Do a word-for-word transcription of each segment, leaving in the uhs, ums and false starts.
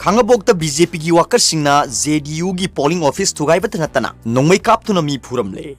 ꯈꯥꯡꯉꯕꯣꯛꯇ B J ꯄꯤꯒꯤ ꯋꯥꯀꯔꯁꯤꯡꯅ J ꯗꯤ ꯌꯨꯒꯤ polling office ꯊꯨꯒꯥꯏꯕꯇ ꯅꯠꯇꯅ ꯅꯣꯡꯃꯩ ꯀꯥꯞꯇꯨꯅ ꯃꯤ ꯐꯨꯔꯝꯂꯦ꯫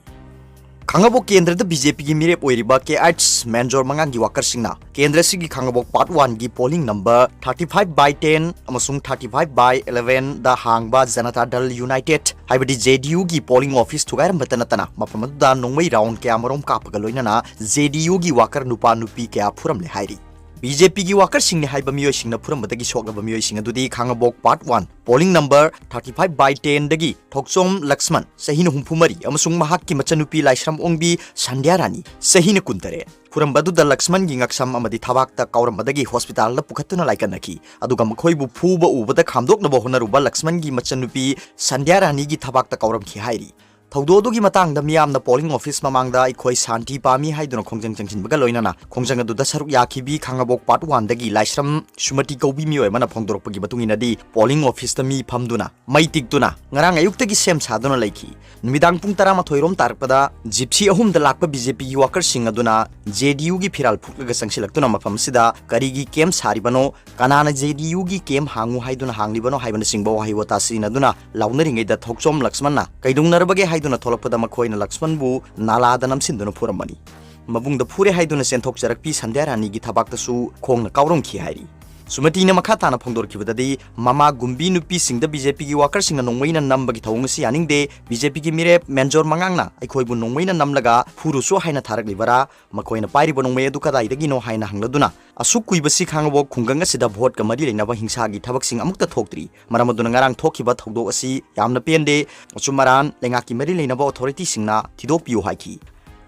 ꯈꯥꯡꯉꯕꯣꯛ ꯀꯦꯟꯗ꯭ꯔꯗ ꯕꯤ ꯖꯦ ꯄꯤꯒꯤ ꯃꯤꯔꯦꯞ ꯑꯣꯏꯔꯤꯕ ꯀꯦ ꯑꯩꯆ ꯃꯦꯟꯖꯣꯔ ꯃꯉꯥꯡꯒꯤ ꯋꯥꯀꯔꯁꯤꯡꯅ ꯀꯦꯟꯗ꯭ꯔ ꯑꯁꯤꯒꯤ ꯈꯥꯡꯉꯕꯣꯛ ꯄꯥꯔꯠ ꯋꯥꯟꯒꯤ polling number thirty five by ten ꯑꯃꯁꯨꯡ thirty five by eleven ꯗ ꯍꯥꯡꯕ ꯖꯅꯇꯥ ꯗꯜ ꯌꯨꯅꯥꯏꯇꯦꯗ, ꯍꯥꯏꯕꯗꯤ ꯖꯦ ꯗꯤ ꯌꯨꯒꯤ ꯄꯣꯂꯤꯡ ꯑꯣꯐꯤꯁ ꯊꯨꯒꯥꯏꯔꯝꯕꯇ ꯅꯠꯇꯅ ꯃꯐꯝ ꯑꯗꯨꯗ ꯅꯣꯡꯃꯩ ꯔꯥꯎꯟ ꯀꯌꯥꯃꯔꯣꯝ ꯀꯥꯞꯄꯒ ꯂꯣꯏꯅꯅ ꯖꯦ ꯗꯤ ꯌꯨꯒꯤ ꯋꯥꯀꯔ ꯅꯨꯄꯥ ꯅꯨꯄꯤ ꯀꯌꯥ ꯐꯨꯔꯝꯂꯦ ꯍꯥꯏꯔꯤ꯫ ꯕꯤ ꯖꯦ ꯄꯤꯒꯤ ꯋꯥꯀꯔꯁꯤꯡꯅꯤ ꯍꯥꯏꯕ ꯃꯤꯑꯣꯏꯁꯤꯡꯅ ꯐꯨꯔꯝꯕꯗꯒꯤ ꯁꯣꯛꯂꯕ ꯃꯤꯑꯣꯏꯁꯤꯡ ꯑꯗꯨꯗꯤ Khangabok part one, polling number thirty five by ten ꯗꯒꯤ ꯊꯣꯛꯆꯣꯝ ꯂꯛꯁꯃꯟ, ꯆꯍꯤꯅ ꯍꯨꯝꯐꯨ ꯃꯔꯤ, ꯑꯃꯁꯨꯡ ꯃꯍꯥꯛꯀꯤ ꯃꯆꯟꯅꯨꯄꯤ ꯂꯥꯏꯁ꯭ꯔꯝ ꯑꯣꯡꯕꯤ ꯁꯟꯙ꯭ꯌꯥ ꯔꯥꯅꯤ, ꯆꯍꯤꯅ ꯀꯨꯟꯇꯔꯦꯠ꯫ ꯐꯨꯔꯝꯕ ꯑꯗꯨꯗ ꯂꯛꯁꯃꯟꯒꯤ ꯉꯛꯁꯝ ꯑꯃꯗꯤ ꯊꯕꯥꯛꯇ ꯀꯥꯎꯔꯝꯕꯗꯒꯤ ꯍꯣꯁꯄꯤꯇꯥꯜꯗ ꯄꯨꯈꯠꯇꯨꯅ ꯂꯥꯏꯀꯠꯅꯈꯤ꯫ ꯑꯗꯨꯒ ꯃꯈꯣꯏꯕꯨ ꯐꯨꯕ ꯎꯕꯗ ꯈꯥꯝꯗꯣꯛꯅꯕ ꯍꯣꯠꯅꯔꯨꯕ ꯂꯛꯁꯃꯟꯒꯤ ꯃꯆꯟꯅꯨꯄꯤ ꯁꯟꯙ꯭ꯌꯥ ꯔꯥꯅꯤꯒꯤ ꯊꯕꯥꯛꯇ ꯀꯥꯎꯔꯝꯈꯤ ꯍꯥꯏꯔꯤ꯫ ꯊꯧꯗꯣꯛ ꯑꯗꯨꯒꯤ ꯃꯇꯥꯡꯗ ꯃꯤꯌꯥꯝꯅ ꯄꯣꯂꯤꯡ ꯑꯣꯐꯤꯁ ꯃꯃꯥꯡꯗ "ꯑꯩꯈꯣꯏ ꯁꯥꯟꯇꯤ ꯄꯥꯝꯃꯤ" ꯍꯥꯏꯗꯨꯅ ꯈꯣꯡꯖꯪ ꯆꯪꯁꯤꯟꯕꯒ ꯂꯣꯏꯅꯅ ꯈꯣꯡꯖꯪ ꯑꯗꯨꯗ ꯁꯔꯨꯛ ꯌꯥꯈꯤꯕꯤ ꯈꯥꯡꯉꯕꯣꯛ ꯄꯥꯔꯠ ꯋꯥꯟꯗꯒꯤ ꯂꯥꯏꯁ꯭ꯔꯝ ꯁꯨꯃꯇꯤ ꯀꯧꯕꯤ ꯃꯤꯑꯣꯏ ꯑꯃꯅ ꯐꯣꯡꯗꯣꯔꯛꯄꯒꯤ ꯃꯇꯨꯡ ꯏꯟꯅꯗꯤ, ꯄꯣꯂꯤꯡ ꯑꯣꯐꯤꯁꯇ ꯃꯤ ꯐꯝꯗꯨꯅ, ꯃꯩ ꯇꯤꯛꯇꯨꯅ, ꯉꯔꯥꯡ ꯑꯌꯨꯛꯇꯒꯤ ꯁꯦꯝ ꯁꯥꯗꯨꯅ ꯂꯩꯈꯤ꯫ ꯅꯨꯃꯤꯗꯥꯡ ꯄꯨꯡ ꯇꯔꯥꯃꯥꯊꯣꯏ ꯔꯣꯝ ꯇꯥꯔꯛꯄꯗ ꯖꯤꯞꯁꯤ ꯑꯍꯨꯝꯗ ꯂꯥꯛꯄ ꯕꯤ ꯖꯦ ꯄꯤꯒꯤ ꯋꯥꯀꯔꯁꯤꯡ ꯑꯗꯨꯅ ꯖꯦ ꯗꯤ ꯌꯨꯒꯤ ꯐꯤꯔꯥꯜ ꯐꯨꯛꯂꯒ ꯆꯪꯁꯤꯜꯂꯛꯇꯨꯅ ꯃꯐꯝ ꯑꯁꯤꯗ ꯀꯔꯤꯒꯤ ꯀꯦꯝ ꯁꯥꯔꯤꯕꯅꯣ, ꯀꯅꯥꯅ ꯖꯦ ꯗꯤ ꯌꯨꯒꯤ ꯀꯦꯝ ꯍꯥꯡꯉꯨ ꯍꯥꯏꯗꯨꯅ ꯍꯥꯡꯂꯤꯕꯅꯣ ꯍꯥꯏꯕꯅꯆꯤꯡꯕ ꯋꯥꯍꯩ ꯋꯥꯇꯥ ꯁꯤꯖꯤꯟꯅꯗꯨꯅ ꯂꯥꯎꯅꯔꯤꯉꯩꯗ ꯊꯣꯛꯆꯣꯝ ꯂꯛꯁꯃꯟꯅ ꯀꯩꯗꯧꯅꯔꯕꯒꯦ ꯍꯥꯏꯗꯨꯅ ꯊꯣꯛꯂꯛꯄꯗ ꯃꯈꯣꯏꯅ ꯂꯛꯁꯃꯟꯕꯨ ꯅꯥꯂꯥꯗ ꯅꯝꯁꯤꯟꯗꯨꯅ ꯐꯨꯔꯝꯕꯅꯤ꯫ ꯃꯕꯨꯡꯗ ꯐꯨꯔꯦ ꯍꯥꯏꯗꯨꯅ ꯆꯦꯟꯊꯣꯛꯆꯔꯛꯄꯤ ꯁꯟꯙ꯭ꯌꯥ ꯔꯥꯅꯤꯒꯤ ꯊꯕꯥꯛꯇꯁꯨ ꯈꯣꯡꯅ ꯀꯥꯎꯔꯝꯈꯤ ꯍꯥꯏꯔꯤ꯫ ꯁꯨꯃꯇꯤꯅ ꯃꯈꯥ ꯇꯥꯅ ꯐꯣꯡꯗꯣꯔꯛꯈꯤꯕꯗꯗꯤ, ꯃꯃꯥ ꯒꯨꯝꯕꯤ ꯅꯨꯄꯤꯁꯤꯡꯗ ꯕꯤ ꯖꯦ ꯄꯤꯒꯤ ꯋꯥꯀꯔꯁꯤꯡꯅ ꯅꯣꯡꯃꯩꯅ ꯅꯝꯕꯒꯤ ꯊꯧꯑꯣꯡ ꯑꯁꯤ ꯌꯥꯅꯤꯡꯗꯦ, ꯕꯤ ꯖꯦ ꯄꯤꯒꯤ ꯃꯤꯔꯦꯞ ꯃꯦꯟꯖꯣꯔ ꯃꯉꯥꯡꯅ ꯑꯩꯈꯣꯏꯕꯨ ꯅꯣꯡꯃꯩꯅ ꯅꯝꯂꯒ ꯐꯨꯔꯨꯁꯨ ꯍꯥꯏꯅ ꯊꯥꯔꯛꯂꯤꯕꯔꯥ? ꯃꯈꯣꯏꯅ ꯄꯥꯏꯔꯤꯕ ꯅꯣꯡꯃꯩ ꯑꯗꯨ ꯀꯗꯥꯏꯗꯒꯤꯅꯣ ꯍꯥꯏꯅ ꯍꯪꯂꯗꯨꯅ, ꯑꯁꯨꯛ ꯀꯨꯏꯕꯁꯤ ꯈꯥꯡꯉꯕꯣꯛ ꯈꯨꯡꯒꯪ ꯑꯁꯤꯗ ꯚꯣꯠꯀ ꯃꯔꯤ ꯂꯩꯅꯕ ꯍꯤꯡꯁꯥꯒꯤ ꯊꯕꯛꯁꯤꯡ ꯑꯃꯨꯛꯇ ꯊꯣꯛꯇ꯭ꯔꯤ꯫ ꯃꯔꯝ ꯑꯗꯨꯅ ꯉꯔꯥꯡ ꯊꯣꯛꯈꯤꯕ ꯊꯧꯗꯣꯛ ꯑꯁꯤ ꯌꯥꯝꯅ ꯄꯦꯟꯗꯦ꯫ ꯑꯆꯨꯝ ꯑꯔꯥꯟ ꯂꯩꯉꯥꯛꯀꯤ ꯃꯔꯤ ꯂꯩꯅꯕ ꯑꯣꯊꯣꯔꯤꯇꯤꯁꯤꯡꯅ ꯊꯤꯗꯣꯛꯄꯤꯌꯨ ꯍꯥꯏꯈꯤ꯫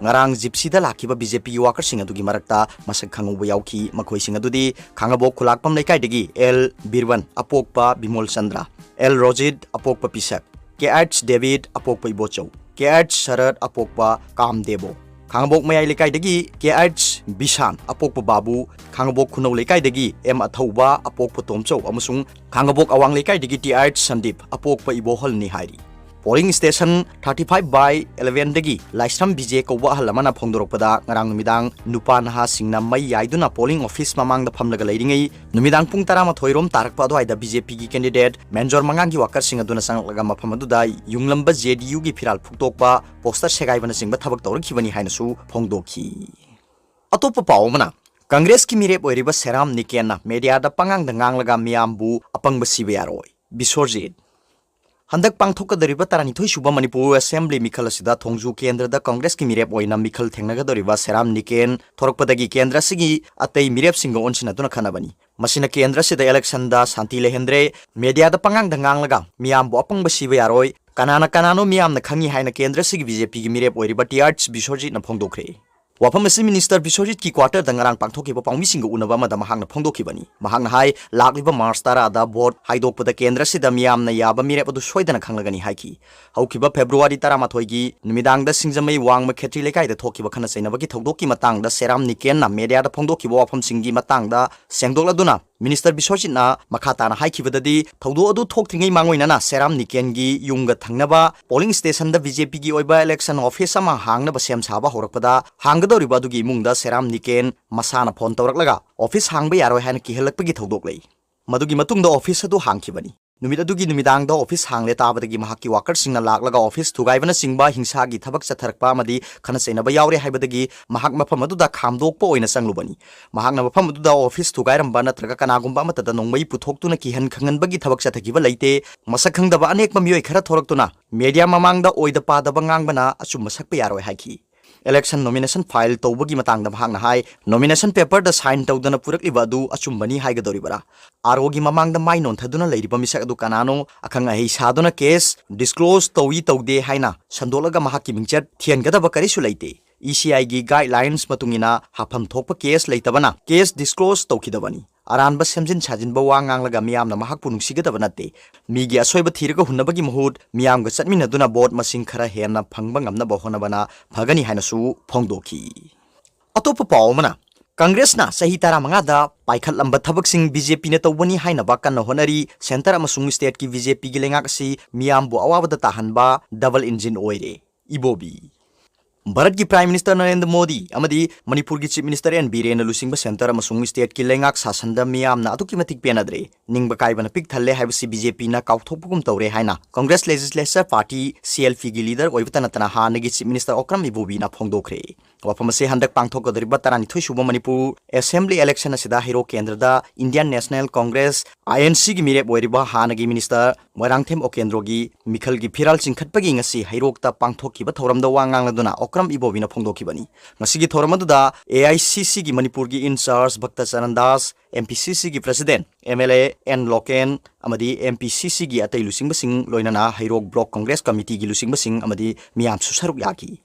ꯉꯔꯥꯡ ꯖꯤꯞꯁꯤꯗ ꯂꯥꯛꯈꯤꯕ ꯕꯤ ꯖꯦ ꯄꯤꯒꯤ ꯋꯥꯀꯔꯁꯤꯡ ꯑꯗꯨꯒꯤ ꯃꯔꯛꯇ ꯃꯁꯛ ꯈꯪꯍꯧꯕ ꯌꯥꯎꯈꯤ꯫ ꯃꯈꯣꯏꯁꯤꯡ ꯑꯗꯨꯗꯤ ꯈꯥꯡꯉꯕꯣꯛ ꯈꯨꯂꯥꯛꯄꯝ ꯂꯩꯀꯥꯏꯗꯒꯤ ꯑꯦꯜ ꯕꯤꯔꯕꯟ, ꯑꯄꯣꯛꯄ ꯕꯤꯃꯣꯜ ꯆꯟꯗ꯭ꯔ, ꯑꯦꯜ ꯔꯣꯖꯤꯠ, ꯑꯄꯣꯛꯄ ꯄꯤꯁꯛ, ꯀꯦ ꯑꯩꯆ ꯗꯦꯕꯤꯠ, ꯑꯄꯣꯛꯄ ꯏꯕꯣꯆꯧ, ꯀꯦ ꯑꯩꯆ ꯁꯔꯠ, ꯑꯄꯣꯛꯄ ꯀꯥꯝꯗꯦꯕꯣ, ꯈꯥꯡꯉꯕꯣꯛ ꯃꯌꯥꯏ ꯂꯩꯀꯥꯏꯗꯒꯤ ꯀꯦ ꯑꯩꯆ ꯕꯤꯁꯥꯟ, ꯑꯄꯣꯛꯄ ꯕꯥꯕꯨ, ꯈꯥꯡꯉꯕꯣꯛ ꯈꯨꯅꯧ ꯂꯩꯀꯥꯏꯗꯒꯤ ꯑꯦꯝ ꯑꯊꯧꯕ, ꯑꯄꯣꯛꯄ ꯇꯣꯝꯆꯧ, ꯑꯃꯁꯨꯡ ꯈꯥꯡꯉꯕꯣꯛ ꯑꯋꯥꯡ ꯂꯩꯀꯥꯏꯗꯒꯤ ꯇꯤ ꯑꯩꯆ ꯁꯟꯗꯤꯞ, ꯑꯄꯣꯛꯄ ꯏꯕꯣꯍꯜꯅꯤ ꯍꯥꯏꯔꯤ꯫ Polling station thirty five by eleven ꯗꯒꯤ ꯂꯥꯏꯁ꯭ꯔꯝ ꯕꯤꯖꯦ ꯀꯧꯕ ꯑꯍꯜ ꯑꯃꯅ ꯐꯣꯡꯗꯣꯔꯛꯄꯗ, ꯉꯔꯥꯡ ꯅꯨꯃꯤꯗꯥꯡ ꯅꯨꯄꯥ ꯅꯍꯥꯁꯤꯡꯅ ꯃꯩ ꯌꯥꯏꯗꯨꯅ polling office ꯃꯃꯥꯡꯗ ꯐꯝꯂꯒ ꯂꯩꯔꯤꯉꯩ, ꯅꯨꯃꯤꯗꯥꯡ ꯄꯨꯡ ꯇꯔꯥꯃꯥꯊꯣꯏ ꯔꯣꯝ ꯇꯥꯔꯛꯄ ꯑꯗꯨꯋꯥꯏꯗ ꯕꯤ ꯖꯦ ꯄꯤꯒꯤ candidate ꯃꯦꯟꯖꯣꯔ ꯃꯉꯥꯡꯒꯤ workerꯁꯤꯡ ꯑꯗꯨꯅ ꯆꯪꯂꯛꯂꯒ ꯃꯐꯝ ꯑꯗꯨꯗ ꯌꯨꯡꯂꯝꯕ ꯖꯦ ꯗꯤ ꯌꯨꯒꯤ ꯐꯤꯔꯥꯜ ꯐꯨꯛꯇꯣꯛꯄ, poster ꯁꯦꯒꯥꯏꯕꯅꯆꯤꯡꯕ ꯊꯕꯛ ꯇꯧꯔꯛꯈꯤꯕꯅꯤ ꯍꯥꯏꯅꯁꯨ ꯐꯣꯡꯗꯣꯛꯈꯤ꯫ ꯑꯇꯣꯞꯄ ꯄꯥꯎ ꯑꯃꯅ, ꯀꯪꯒ꯭ꯔꯦꯁꯀꯤ ꯃꯤꯔꯦꯞ ꯑꯣꯏꯔꯤꯕ ꯁꯦꯔꯥꯝ ꯅꯤꯀꯦꯟꯅ ꯃꯦꯗꯤꯌꯥꯗ ꯄꯉꯥꯡꯗ ꯉꯥꯡꯂꯒ ꯃꯤꯌꯥꯝꯕꯨ ꯑꯄꯪꯕ ꯁꯤꯕ ꯌꯥꯔꯣꯏ, ꯕꯤꯁ꯭ꯋꯔꯖꯤꯠ꯫ ꯍꯟꯗꯛ ꯄꯥꯡꯊꯣꯛꯀꯗꯧꯔꯤꯕ ꯇꯔꯥꯅꯤꯊꯣꯏ ꯁꯨꯕ ꯃꯅꯤꯄꯨꯔ ꯑꯦꯁꯦꯝꯕ꯭ꯂꯤ ꯃꯤꯈꯜ ꯑꯁꯤꯗ ꯊꯣꯡꯖꯨ ꯀꯦꯟꯗ꯭ꯔꯗ ꯀꯪꯒ꯭ꯔꯦꯁꯀꯤ ꯃꯤꯔꯦꯞ ꯑꯣꯏꯅ ꯃꯤꯈꯜ ꯊꯦꯡꯅꯒꯗꯧꯔꯤꯕ ꯁꯦꯔꯥꯝ ꯅꯤꯀꯦꯟ ꯊꯣꯔꯛꯄꯗꯒꯤ ꯀꯦꯟꯗ꯭ꯔ ꯑꯁꯤꯒꯤ ꯑꯇꯩ ꯃꯤꯔꯦꯞꯁꯤꯡꯒ ꯑꯣꯟꯁꯤꯟꯅꯗꯨꯅ ꯈꯟꯅꯕꯅꯤ꯫ ꯃꯁꯤꯅ ꯀꯦꯟꯗ꯭ꯔ ꯑꯁꯤꯗ electionꯗ ꯁꯥꯟꯇꯤ ꯂꯩꯍꯟꯗ꯭ꯔꯦ, ꯃꯦꯗꯤꯌꯥꯗ ꯄꯉꯥꯡꯗ ꯉꯥꯡꯂꯒ ꯃꯤꯌꯥꯝꯕꯨ ꯑꯄꯪꯕ ꯁꯤꯕ ꯌꯥꯔꯣꯏ, ꯀꯅꯥꯅ ꯀꯅꯥꯅꯣ ꯃꯤꯌꯥꯝꯅ ꯈꯪꯉꯤ ꯍꯥꯏꯅ ꯀꯦꯟꯗ꯭ꯔ ꯑꯁꯤꯒꯤ ꯕꯤ ꯖꯦ ꯄꯤꯒꯤ ꯃꯤꯔꯦꯞ ꯑꯣꯏꯔꯤꯕ ꯇꯤ ꯑꯥꯔ ꯕꯤꯁ꯭ꯋꯔꯖꯤꯠꯅ ꯐꯣꯡꯗꯣꯛꯈ꯭ꯔꯦ꯫ ꯋꯥꯐꯝ ꯑꯁꯤ ꯃꯤꯅꯤꯁꯇꯔ ꯕꯤꯁ꯭ꯋꯖꯤꯠꯀꯤ quarterꯗ ꯉꯔꯥꯡ ꯄꯥꯡꯊꯣꯛꯈꯤꯕ ꯄꯥꯎꯃꯤꯁꯤꯡꯒ ꯎꯅꯕ ꯑꯃꯗ ꯃꯍꯥꯛꯅ ꯐꯣꯡꯗꯣꯛꯈꯤꯕꯅꯤ꯫ ꯃꯍꯥꯛꯅ ꯍꯥꯏ, ꯂꯥꯛꯂꯤꯕ ꯃꯥꯔꯆ ꯇꯔꯥꯗ vote ꯍꯥꯏꯗꯣꯛꯄꯗ ꯀꯦꯟꯗ꯭ꯔ ꯑꯁꯤꯗ ꯃꯤꯌꯥꯝꯅ ꯌꯥꯕ ꯃꯤꯔꯦꯞ ꯑꯗꯨ ꯁꯣꯏꯗꯅ ꯈꯪꯂꯒꯅꯤ ꯍꯥꯏꯈꯤ꯫ ꯍꯧꯈꯤꯕ ꯐꯦꯕ꯭ꯔꯨꯋꯥꯔꯤ ꯇꯔꯥꯃꯥꯊꯣꯏꯒꯤ ꯅꯨꯃꯤꯗꯥꯡꯗ ꯁꯤꯡꯖꯃꯩ ꯋꯥꯡꯃ ꯈꯦꯇ꯭ꯔꯤ ꯂꯩꯀꯥꯏꯗ ꯊꯣꯛꯈꯤꯕ ꯈꯠꯅ ꯆꯩꯅꯕꯒꯤ ꯊꯧꯗꯣꯛꯀꯤ ꯃꯇꯥꯡꯗ ꯁꯦꯔꯥꯝ ꯅꯤꯀꯦꯟꯅ ꯃꯦꯗꯤꯌꯥꯗ ꯐꯣꯡꯗꯣꯛꯈꯤꯕ ꯋꯥꯐꯝꯁꯤꯡꯒꯤ ꯃꯇꯥꯡꯗ ꯁꯦꯡꯗꯣꯛꯂꯗꯨꯅ ꯃꯤꯅꯤꯁꯇꯔ ꯕꯤꯁ꯭ꯋꯖꯤꯠꯅ ꯃꯈꯥ ꯇꯥꯅ ꯍꯥꯏꯈꯤꯕꯗꯗꯤ, ꯊꯧꯗꯣꯛ ꯑꯗꯨ ꯊꯣꯛꯇ꯭ꯔꯤꯉꯩ ꯃꯥꯡꯑꯣꯏꯅꯅ ꯁꯦꯔꯥꯝ ꯅꯤꯀꯦꯟꯒꯤ ꯌꯨꯝꯒ ꯊꯪꯅꯕ polling stationꯗ ꯕꯤ ꯖꯦ ꯄꯤꯒꯤ ꯑꯣꯏꯕ election office ꯑꯃ ꯍꯥꯡꯅꯕ ꯁꯦꯝ ꯁꯥꯕ ꯍꯧꯔꯛꯄꯗ, ꯍꯥꯡꯒꯗꯧꯔꯤꯕ ꯑꯗꯨꯒꯤ ꯏꯃꯨꯡꯗ ꯁꯦꯔꯥꯝ ꯅꯤꯀꯦꯟ ꯃꯁꯥꯅ phone ꯇꯧꯔꯛꯂꯒ office ꯍꯥꯡꯕ ꯌꯥꯔꯣꯏ ꯍꯥꯏꯅ ꯀꯤꯍꯜꯂꯛꯄꯒꯤ ꯊꯧꯗꯣꯛ ꯂꯩ꯫ ꯃꯗꯨꯒꯤ ꯃꯇꯨꯡꯗ office ꯑꯗꯨ ꯍꯥꯡꯈꯤꯕꯅꯤ꯫ ꯅꯨꯃꯤꯠ ꯑꯗꯨꯒꯤ ꯅꯨꯃꯤꯗꯥꯡꯗ office ꯍꯥꯡꯂꯦ ꯇꯥꯕꯗꯒꯤ ꯃꯍꯥꯛꯀꯤ workerꯁꯤꯡꯅ ꯂꯥꯛꯂꯒ office ꯊꯨꯒꯥꯏꯕꯅꯆꯤꯡꯕ ꯍꯤꯡꯁꯥꯒꯤ ꯊꯕꯛ ꯆꯠꯊꯔꯛꯄ ꯑꯃꯗꯤ ꯈꯠꯅ ꯆꯩꯅꯕ ꯌꯥꯎꯔꯦ ꯍꯥꯏꯕꯗꯒꯤ ꯃꯍꯥꯛ ꯃꯐꯝ ꯑꯗꯨꯗ ꯈꯥꯝꯗꯣꯛꯄ ꯑꯣꯏꯅ ꯆꯪꯂꯨꯕꯅꯤ꯫ ꯃꯍꯥꯛꯅ ꯃꯐꯝ ꯑꯗꯨꯗ office ꯊꯨꯒꯥꯏꯔꯝꯕ ꯅꯠꯇ꯭ꯔꯒ ꯀꯅꯥꯒꯨꯝꯕ ꯑꯃꯠꯇꯗ ꯅꯣꯡꯃꯩ ꯄꯨꯊꯣꯛꯇꯨꯅ ꯀꯤꯍꯟ ꯈꯪꯍꯟꯕꯒꯤ ꯊꯕꯛ ꯆꯠꯊꯈꯤꯕ ꯂꯩꯇꯦ꯫ ꯃꯁꯛ ꯈꯪꯗꯕ ꯑꯅꯦꯛꯄ ꯃꯤꯑꯣꯏ ꯈꯔ ꯊꯣꯔꯛꯇꯨꯅ media ꯃꯃꯥꯡꯗ ꯑꯣꯏꯗ ꯄꯥꯗꯕ ꯉꯥꯡꯕꯅ ꯑꯆꯨꯝꯕ ꯁꯛꯄ ꯌꯥꯔꯣꯏ ꯍꯥꯏꯈꯤ꯫ Election nomination file ꯇꯧꯕꯒꯤ ꯃꯇꯥꯡꯗ ꯃꯍꯥꯛꯅ ꯍꯥꯏ, nomination paperꯗ sign ꯇꯧꯗꯅ ꯄꯨꯔꯛꯂꯤꯕ ꯑꯗꯨ ꯑꯆꯨꯝꯕꯅꯤ ꯍꯥꯏꯒꯗꯧꯔꯤꯕꯔꯥ? ꯑꯥꯔ ꯑꯣꯒꯤ ꯃꯃꯥꯡꯗ ꯃꯥꯏ ꯅꯣꯟꯊꯗꯨꯅ ꯂꯩꯔꯤꯕ ꯃꯤꯁꯛ ꯑꯗꯨ ꯀꯅꯥꯅꯣ? ꯑꯈꯪ ꯑꯍꯩ ꯁꯥꯗꯨꯅ case disclose ꯇꯧꯏ ꯇꯧꯗꯦ ꯍꯥꯏꯅ ꯁꯟꯗꯣꯛꯂꯒ ꯃꯍꯥꯛꯀꯤ ꯃꯤꯡꯆꯠ ꯊꯤꯍꯟꯒꯗꯕ ꯀꯔꯤꯁꯨ ꯂꯩꯇꯦ꯫ ꯏ ꯁꯤ ꯑꯥꯏꯒꯤ guidelines ꯃꯇꯨꯡ ꯏꯟꯅ ꯍꯥꯐꯝ ꯊꯣꯛꯄ case ꯂꯩꯇꯕꯅ case disclose ꯇꯧꯈꯤꯗꯕꯅꯤ꯫ ꯑꯔꯥꯟꯕ ꯁꯦꯝꯖꯤꯟ ꯁꯥꯖꯤꯟꯕ ꯋꯥ ꯉꯥꯡꯂꯒ ꯃꯤꯌꯥꯝꯅ ꯃꯍꯥꯛꯄꯨ ꯅꯨꯡꯁꯤꯒꯗꯕ ꯅꯠꯇꯦ꯫ ꯃꯤꯒꯤ ꯑꯁꯣꯏꯕ ꯊꯤꯔꯒ ꯍꯨꯟꯅꯕꯒꯤ ꯃꯍꯨꯠ ꯃꯤꯌꯥꯝꯒ ꯆꯠꯃꯤꯟꯅꯗꯨꯅ vote ꯃꯁꯤꯡ ꯈꯔ ꯍꯦꯟꯅ ꯐꯪꯕ ꯉꯝꯅꯕ ꯍꯣꯠꯅꯕꯅ ꯐꯒꯅꯤ ꯍꯥꯏꯅꯁꯨ ꯐꯣꯡꯗꯣꯛꯈꯤ꯫ ꯑꯇꯣꯞꯄ ꯄꯥꯎ ꯑꯃꯅ, ꯀꯪꯒ꯭ꯔꯦꯁꯅ ꯆꯍꯤ ꯇꯔꯥꯃꯉꯥꯗ ꯄꯥꯏꯈꯠꯂꯝꯕ ꯊꯕꯛꯁꯤꯡ ꯕꯤ ꯖꯦ ꯄꯤꯅ ꯇꯧꯕꯅꯤ ꯍꯥꯏꯅꯕ ꯀꯟꯅ ꯍꯣꯠꯅꯔꯤ꯫ ꯁꯦꯟꯇꯔ ꯑꯃꯁꯨꯡ ꯁ꯭ꯇꯦꯠꯀꯤ ꯕꯤ ꯖꯦ ꯄꯤꯒꯤ ꯂꯩꯉꯥꯛ ꯑꯁꯤ ꯃꯤꯌꯥꯝꯕꯨ ꯑꯋꯥꯕꯗ ꯇꯥꯍꯟꯕ ꯗꯕꯜ ꯏꯟꯖꯤꯟ ꯑꯣꯏꯔꯦ꯫ ꯏꯕꯣꯕꯤ꯫ ꯚꯥꯔꯠꯀꯤ ꯄ꯭ꯔꯥꯏꯝ ꯃꯤꯅꯤꯁꯇꯔ ꯅꯔꯦꯟꯗ꯭ꯔ ꯃꯣꯗꯤ ꯑꯃꯗꯤ ꯃꯅꯤꯄꯨꯔꯒꯤ ꯆꯤꯐ ꯃꯤꯅꯤꯁꯇꯔ ꯑꯦꯟ ꯕꯤꯔꯦꯟꯅ ꯂꯨꯆꯤꯡꯕ ꯁꯦꯟꯇꯔ ꯑꯃꯁꯨꯡ ꯁ꯭ꯇꯦꯠꯀꯤ ꯂꯩꯉꯥꯛ ꯁꯥꯁꯟꯗ ꯃꯤꯌꯥꯝꯅ ꯑꯗꯨꯛꯀꯤ ꯃꯇꯤꯛ ꯄꯦꯟꯅꯗ꯭ꯔꯦ꯫ ꯅꯤꯡꯕ ꯀꯥꯏꯕꯅ ꯄꯤꯛ ꯊꯜꯂꯦ ꯍꯥꯏꯕꯁꯤ ꯕꯤ ꯖꯦ ꯄꯤꯅ ꯀꯥꯎꯊꯣꯛꯄꯒꯨꯝ ꯇꯧꯔꯦ ꯍꯥꯏꯅ ꯀꯪꯒ꯭ꯔꯦꯁ ꯂꯦꯖꯤꯁꯂꯦꯆꯔ ꯄꯥꯔꯇꯤ, ꯁꯤ ꯑꯦꯜ ꯄꯤꯒꯤ ꯂꯤꯗꯔ ꯑꯣꯏꯕꯇ ꯅꯠꯇꯅ ꯍꯥꯟꯅꯒꯤ ꯆꯤꯐ ꯃꯤꯅꯤꯁꯇꯔ ꯑꯣꯀ꯭ꯔꯝ ꯏꯕꯣꯕꯤꯅ ꯐꯣꯡꯗꯣꯛꯈ꯭ꯔꯦ꯫ ꯋꯥꯐꯝ ꯑꯁꯤ ꯍꯟꯗꯛ ꯄꯥꯡꯊꯣꯛꯀꯗꯧꯔꯤꯕ ꯇꯔꯥꯅꯤꯊꯣꯏ ꯁꯨꯕ ꯃꯅꯤꯄꯨꯔ ꯑꯦꯁꯦꯝꯕ꯭ꯂꯤ ꯏꯂꯦꯛꯁꯟ ꯑꯁꯤꯗ ꯍꯩꯔꯣꯛ ꯀꯦꯟꯗ꯭ꯔꯗ Indian National Congress, I N ꯁꯤꯒꯤ ꯃꯤꯔꯦꯞ ꯑꯣꯏꯔꯤꯕ ꯍꯥꯟꯅꯒꯤ ꯃꯤꯅꯤꯁꯇꯔ ꯃꯣꯏꯔꯥꯡꯊꯦꯝ ꯑꯣꯀꯦꯟꯗ꯭ꯔꯣꯒꯤ ꯃꯤꯈꯜꯒꯤ ꯐꯤꯔꯥꯜ ꯆꯤꯡꯈꯠꯄꯒꯤ ꯉꯁꯤ ꯍꯩꯔꯣꯛꯇ ꯄꯥꯡꯊꯣꯛꯈꯤꯕ ꯊꯧꯔꯝꯗ ꯋꯥ ꯉꯥꯡꯂꯗꯨꯅ ꯑꯣꯀ꯭ꯔꯝ ꯏꯕꯣꯕꯤꯅ ꯐꯣꯡꯗꯣꯛꯈꯤꯕꯅꯤ꯫ ꯉꯁꯤꯒꯤ ꯊꯧꯔꯝ ꯑꯗꯨꯗ ꯑꯦ ꯑꯥꯏ ꯁꯤ ꯁꯤꯒꯤ ꯃꯅꯤꯄꯨꯔꯒꯤ in-charge ꯚꯛꯇ Charan Das, M P ꯁꯤ ꯁꯤꯒꯤ president M L A N local ꯑꯃꯗꯤ ꯑꯦꯝ ꯄꯤ ꯁꯤ ꯁꯤꯒꯤ ꯑꯇꯩ ꯂꯨꯆꯤꯡꯕꯁꯤꯡ, ꯂꯣꯏꯅꯅ ꯍꯩꯔꯣꯛ ꯕ꯭ꯂꯣꯛ ꯀꯣꯡꯒ꯭ꯔꯦꯁ ꯀꯃꯤꯇꯤꯒꯤ ꯂꯨꯆꯤꯡꯕꯁꯤꯡ ꯑꯃꯗꯤ ꯃꯤꯌꯥꯝꯁꯨ ꯁꯔꯨꯛ ꯌꯥꯈꯤ꯫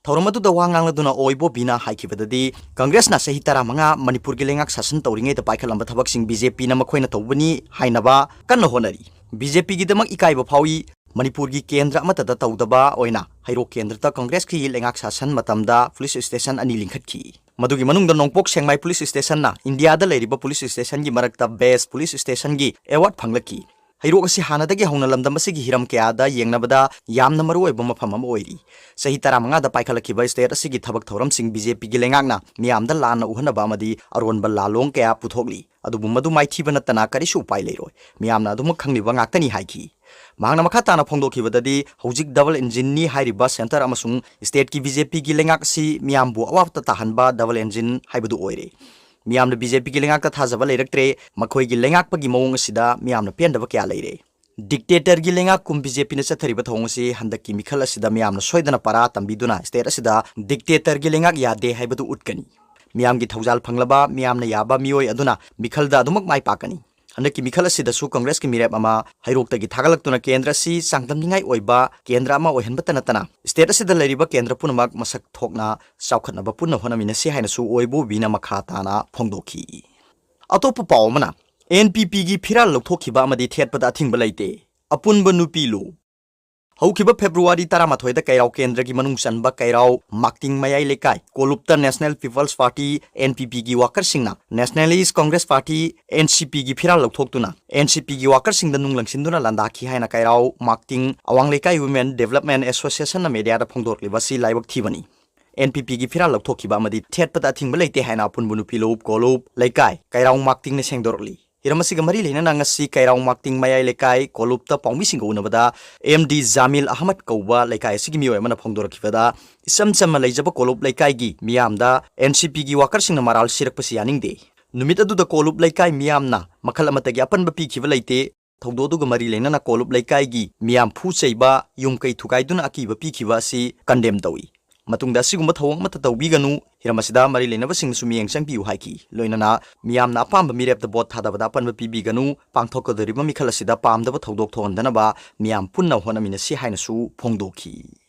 ꯊꯧꯔꯝ ꯑꯗꯨꯗ ꯋꯥ ꯉꯥꯡꯂꯗꯨꯅ ꯑꯣꯏꯕꯣꯕꯤꯅ ꯍꯥꯏꯈꯤꯕꯗꯗꯤ, ꯀꯪꯒ꯭ꯔꯦꯁꯅ ꯆꯍꯤ ꯇꯔꯥꯃꯉꯥ ꯃꯅꯤꯄꯨꯔꯒꯤ ꯂꯩꯉꯥꯛ ꯁꯥꯁꯟ ꯇꯧꯔꯤꯉꯩꯗ ꯄꯥꯏꯈꯠꯂꯝꯕ ꯊꯕꯛꯁꯤꯡ ꯕꯤ ꯖꯦ ꯄꯤꯅ ꯃꯈꯣꯏꯅ ꯇꯧꯕꯅꯤ ꯍꯥꯏꯅꯕ ꯀꯟꯅ ꯍꯣꯠꯅꯔꯤ꯫ ꯕꯤ ꯖꯦ ꯄꯤꯒꯤꯗꯃꯛ ꯏꯀꯥꯏꯕ ꯐꯥꯎꯏ꯫ ꯃꯅꯤꯄꯨꯔꯒꯤ ꯀꯦꯟꯗ꯭ꯔ ꯑꯃꯠꯇꯗ ꯇꯧꯗꯕ ꯑꯣꯏꯅ ꯍꯩꯔꯣꯛ ꯀꯦꯟꯗ꯭ꯔꯗ ꯀꯪꯒ꯭ꯔꯦꯁꯀꯤ ꯂꯩꯉꯥꯛ ꯁꯥꯁꯟ ꯃꯇꯝꯗ ꯄꯨꯂꯤꯁ ꯁ꯭ꯇꯦꯁꯟ ꯑꯅꯤ ꯂꯤꯡꯈꯠꯈꯤ꯫ ꯃꯗꯨꯒꯤ ꯃꯅꯨꯡꯗ ꯅꯣꯡꯄꯣꯛ ꯁꯦꯛꯃꯥꯏ ꯄꯨꯂꯤꯁ ꯁ꯭ꯇꯦꯁꯟꯅ ꯏꯟꯗꯤꯌꯥꯗ ꯂꯩꯔꯤꯕ ꯄꯨꯂꯤꯁ ꯁ꯭ꯇꯦꯁꯟꯒꯤ ꯃꯔꯛꯇ ꯕꯦꯁ꯭ꯠ ꯄꯨꯂꯤꯁ ꯁ꯭ꯇꯦꯁꯟꯒꯤ ꯑꯦꯋꯥꯔꯗ ꯐꯪꯂꯛꯈꯤ꯫ ꯍꯩꯔꯣꯛ ꯑꯁꯤ ꯍꯥꯟꯅꯗꯒꯤ ꯍꯧꯅ ꯂꯝꯗꯝ ꯑꯁꯤꯒꯤ ꯍꯤꯔꯝ ꯀꯌꯥꯗ ꯌꯦꯡꯅꯕꯗ ꯌꯥꯝꯅ ꯃꯔꯨꯑꯣꯏꯕ ꯃꯐꯝ ꯑꯃ ꯑꯣꯏꯔꯤ꯫ ꯆꯍꯤ ꯇꯔꯥꯃꯉꯥꯗ ꯄꯥꯏꯈꯠꯂꯛꯈꯤꯕ ꯁ꯭ꯇꯦꯠ ꯑꯁꯤꯒꯤ ꯊꯕꯛ ꯊꯧꯔꯝꯁꯤꯡ ꯕꯤ ꯖꯦ ꯄꯤꯒꯤ ꯂꯩꯉꯥꯛꯅ ꯃꯤꯌꯥꯝꯗ ꯂꯥꯟꯅ ꯎꯍꯟꯅꯕ ꯑꯃꯗꯤ ꯑꯔꯣꯟꯕ ꯂꯥꯂꯣꯡ ꯀꯌꯥ ꯄꯨꯊꯣꯛꯂꯤ꯫ ꯑꯗꯨꯕꯨ ꯃꯗꯨ ꯃꯥꯏꯊꯤꯕ ꯅꯠꯇꯅ ꯀꯔꯤꯁꯨ ꯎꯄꯥꯏ ꯂꯩꯔꯣꯏ꯫ ꯃꯤꯌꯥꯝꯅ ꯑꯗꯨꯃꯛ ꯈꯪꯂꯤꯕ ꯉꯥꯛꯇꯅꯤ ꯍꯥꯏꯈꯤ꯫ ꯃꯍꯥꯛꯅ ꯃꯈꯥ ꯇꯥꯅ ꯐꯣꯡꯗꯣꯛꯈꯤꯕꯗꯗꯤ, ꯍꯧꯖꯤꯛ ꯗꯕꯜ ꯏꯟꯖꯤꯟꯅꯤ ꯍꯥꯏꯔꯤꯕ ꯁꯦꯟꯇꯔ ꯑꯃꯁꯨꯡ ꯁ꯭ꯇꯦꯠꯀꯤ ꯕꯤ ꯖꯦ ꯄꯤꯒꯤ ꯂꯩꯉꯥꯛ ꯑꯁꯤ ꯃꯤꯌꯥꯝꯕꯨ ꯑꯋꯥꯕꯇ ꯇꯥꯍꯟꯕ ꯗꯕꯜ ꯏꯟꯖꯤꯟ ꯍꯥꯏꯕꯗꯨ ꯑꯣꯏꯔꯦ꯫ ꯃꯤꯌꯥꯝꯅ ꯕꯤ ꯖꯦ ꯄꯤꯒꯤ ꯂꯩꯉꯥꯛꯇ ꯊꯥꯖꯕ ꯂꯩꯔꯛꯇ꯭ꯔꯦ꯫ ꯃꯈꯣꯏꯒꯤ ꯂꯩꯉꯥꯛꯄꯒꯤ ꯃꯑꯣꯡ ꯑꯁꯤꯗ ꯃꯤꯌꯥꯝꯅ ꯄꯦꯟꯗꯕ ꯀꯌꯥ ꯂꯩꯔꯦ꯫ ꯗꯤꯛꯇꯦꯇꯔꯒꯤ ꯂꯩꯉꯥꯛ ꯀꯨꯝ ꯕꯤ ꯖꯦ ꯄꯤꯅ ꯆꯠꯊꯔꯤꯕ ꯊꯧꯑꯣꯡ ꯑꯁꯤ ꯍꯟꯗꯛꯀꯤ ꯃꯤꯈꯜ ꯑꯁꯤꯗ ꯃꯤꯌꯥꯝꯅ ꯁꯣꯏꯗꯅ ꯄꯔꯥ ꯇꯝꯕꯤꯗꯨꯅ ꯁ꯭ꯇꯦꯠ ꯑꯁꯤꯗ ꯗꯤꯛꯇꯦꯇꯔꯒꯤ ꯂꯩꯉꯥꯛ ꯌꯥꯗꯦ ꯍꯥꯏꯕꯗꯨ ꯎꯠꯀꯅꯤ꯫ ꯃꯤꯌꯥꯝꯒꯤ ꯊꯧꯖꯥꯜ ꯐꯪꯂꯕ, ꯃꯤꯌꯥꯝꯅ ꯌꯥꯕ ꯃꯤꯑꯣꯏ ꯑꯗꯨꯅ ꯃꯤꯈꯜꯗ ꯑꯗꯨꯃꯛ ꯃꯥꯏ ꯄꯥꯛꯀꯅꯤ꯫ ꯍꯟꯗꯛꯀꯤ ꯃꯤꯈꯜ ꯑꯁꯤꯗꯁꯨ ꯀꯪꯒ꯭ꯔꯦꯁꯀꯤ ꯃꯤꯔꯦꯞ ꯑꯃ ꯍꯩꯔꯣꯛꯇꯒꯤ ꯊꯥꯒꯠꯂꯛꯇꯨꯅ ꯀꯦꯟꯗ꯭ꯔ ꯑꯁꯤ ꯆꯥꯡꯗꯝꯅꯤꯡꯉꯥꯏ ꯑꯣꯏꯕ ꯀꯦꯟꯗ꯭ꯔ ꯑꯃ ꯑꯣꯏꯍꯟꯕꯇ ꯅꯠꯇꯅ ꯁ꯭ꯇꯦꯠ ꯑꯁꯤꯗ ꯂꯩꯔꯤꯕ ꯀꯦꯟꯗ꯭ꯔ ꯄꯨꯝꯅꯃꯛ ꯃꯁꯛ ꯊꯣꯛꯅ ꯆꯥꯎꯈꯠꯅꯕ ꯄꯨꯟꯅ ꯍꯣꯠꯅꯃꯤꯟꯅꯁꯤ ꯍꯥꯏꯅꯁꯨ ꯑꯣꯏꯕꯣꯕꯤꯅ ꯃꯈꯥ ꯇꯥꯅ ꯐꯣꯡꯗꯣꯛꯈꯤ꯫ ꯑꯇꯣꯞꯄ ꯄꯥꯎ ꯑꯃꯅ, ꯑꯦꯟ ꯄꯤ ꯄꯤꯒꯤ ꯐꯤꯔꯥꯜ ꯂꯧꯊꯣꯛꯈꯤꯕ ꯑꯃꯗꯤ ꯊꯦꯠꯄꯗ ꯑꯊꯤꯡꯕ ꯂꯩꯇꯦ꯫ ꯑꯄꯨꯟꯕ ꯅꯨꯄꯤ ꯂꯣ꯫ ꯍꯧꯈꯤꯕ ꯐꯦꯕ꯭ꯔꯨꯋꯥꯔꯤ ꯇꯔꯥꯃꯥꯊꯣꯏꯗ ꯀꯩꯔꯥꯎ ꯀꯦꯟꯗ꯭ꯔꯒꯤ ꯃꯅꯨꯡ ꯆꯟꯕ ꯀꯩꯔꯥꯎ ꯃꯥꯛꯇꯤꯡ ꯃꯌꯥꯏ ꯂꯩꯀꯥꯏ ꯀꯣꯂꯨꯞꯇ National People's Party, N P P, ꯒꯤ ꯋꯥꯀꯔꯁꯤꯡꯅ Nationalist Congress Party, N C P, ꯒꯤ ꯐꯤꯔꯥꯜ ꯂꯧꯊꯣꯛꯇꯨꯅ N C P ꯒꯤ ꯋꯥꯀꯔꯁꯤꯡꯗ ꯅꯨꯡ ꯂꯪꯁꯤꯟꯗꯨꯅ ꯂꯥꯟꯗꯥꯈꯤ ꯍꯥꯏꯅ ꯀꯩꯔꯥꯎ ꯃꯥꯛꯇꯤꯡ ꯑꯋꯥꯡ ꯂꯩꯀꯥꯏ Women Development Association ꯅ ꯃꯦꯗꯤꯌꯥꯗ ꯐꯣꯡꯗꯣꯔꯛꯂꯤꯕ ꯑꯁꯤ ꯂꯥꯏꯕꯛ ꯊꯤꯕꯅꯤ꯫ N P P ꯒꯤ ꯐꯤꯔꯥꯜ ꯂꯧꯊꯣꯛꯈꯤꯕ ꯑꯃꯗꯤ ꯊꯦꯠꯄꯗ ꯑꯊꯤꯡꯕ ꯂꯩꯇꯦ ꯍꯥꯏꯅ ꯑꯄꯨꯟꯕ ꯅꯨꯄꯤ ꯂꯨꯞ ꯀꯣꯂꯨꯞ ꯂꯩꯀꯥꯏ ꯀꯩꯔꯥꯎ ꯃꯥꯛꯇꯤꯡꯅ ꯁꯦꯡꯗꯣꯔꯛꯂꯤ꯫ ꯍꯤꯔꯝ ꯑꯁꯤꯒ ꯃꯔꯤ ꯂꯩꯅꯅ ꯉꯁꯤ ꯀꯩꯔꯥꯎ ꯃꯥꯛꯇꯤꯡ ꯃꯌꯥꯏ ꯂꯩꯀꯥꯏ ꯀꯣꯂꯨꯞꯇ ꯄꯥꯎꯃꯤꯁꯤꯡꯒ ꯎꯅꯕꯗ M D ꯖꯥꯃꯤꯜ ꯑꯍꯃꯗ ꯀꯧꯕ ꯂꯩꯀꯥꯏ ꯑꯁꯤꯒꯤ ꯃꯤꯑꯣꯏ ꯑꯃꯅ ꯐꯣꯡꯗꯣꯔꯛꯈꯤꯕꯗ, ꯏꯆꯝ ꯆꯝꯅ ꯂꯩꯖꯕ ꯀꯣꯂꯨꯞ ꯂꯩꯀꯥꯏꯒꯤ ꯃꯤꯌꯥꯝꯗ N C P ꯒꯤ ꯋꯥꯀꯔꯁꯤꯡꯅ ꯃꯔꯥꯜ ꯁꯤꯔꯛꯄꯁꯤ ꯌꯥꯅꯤꯡꯗꯦ꯫ ꯅꯨꯃꯤꯠ ꯑꯗꯨꯗ ꯀꯣꯂꯨꯞ ꯂꯩꯀꯥꯏ ꯃꯤꯌꯥꯝꯅ ꯃꯈꯜ ꯑꯃꯠꯇꯒꯤ ꯑꯄꯟꯕ ꯄꯤꯈꯤꯕ ꯂꯩꯇꯦ꯫ ꯊꯧꯗꯣꯛ ꯑꯗꯨꯒ ꯃꯔꯤ ꯂꯩꯅꯅ ꯀꯣꯂꯨꯞ ꯂꯩꯀꯥꯏꯒꯤ ꯃꯤꯌꯥꯝ ꯐꯨ ꯆꯩꯕ, ꯌꯨꯝ ꯀꯩ ꯊꯨꯒꯥꯏꯗꯨꯅ ꯑꯀꯤꯕ ꯄꯤꯈꯤꯕ ꯑꯁꯤ condemn ꯇꯧꯏ꯫ ꯃꯇꯨꯡꯗ ꯑꯁꯤꯒꯨꯝꯕ ꯊꯧꯑꯣꯡ ꯑꯃꯠꯇ ꯇꯧꯕꯤꯒꯅꯨ, ꯍꯤꯔꯝ ꯑꯁꯤꯗ ꯃꯔꯤ ꯂꯩꯅꯕꯁꯤꯡꯅꯁꯨ ꯃꯤꯠꯌꯦꯡ ꯆꯪꯕꯤꯌꯨ ꯍꯥꯏꯈꯤ꯫ ꯂꯣꯏꯅꯅ ꯃꯤꯌꯥꯝꯅ ꯑꯄꯥꯝꯕ ꯃꯤꯔꯦꯞꯇ ꯚꯣꯠ ꯊꯥꯗꯕꯗ ꯑꯄꯟꯕ ꯄꯤꯕꯤꯒꯅꯨ, ꯄꯥꯡꯊꯣꯛꯀꯗꯧꯔꯤꯕ ꯃꯤꯈꯜ ꯑꯁꯤꯗ ꯄꯥꯝꯗꯕ ꯊꯧꯗꯣꯛ ꯊꯣꯛꯍꯟꯗꯅꯕ ꯃꯤꯌꯥꯝ ꯄꯨꯟꯅ ꯍꯣꯠꯅꯃꯤꯟꯅꯁꯤ ꯍꯥꯏꯅꯁꯨ ꯐꯣꯡꯗꯣꯛꯈꯤ꯫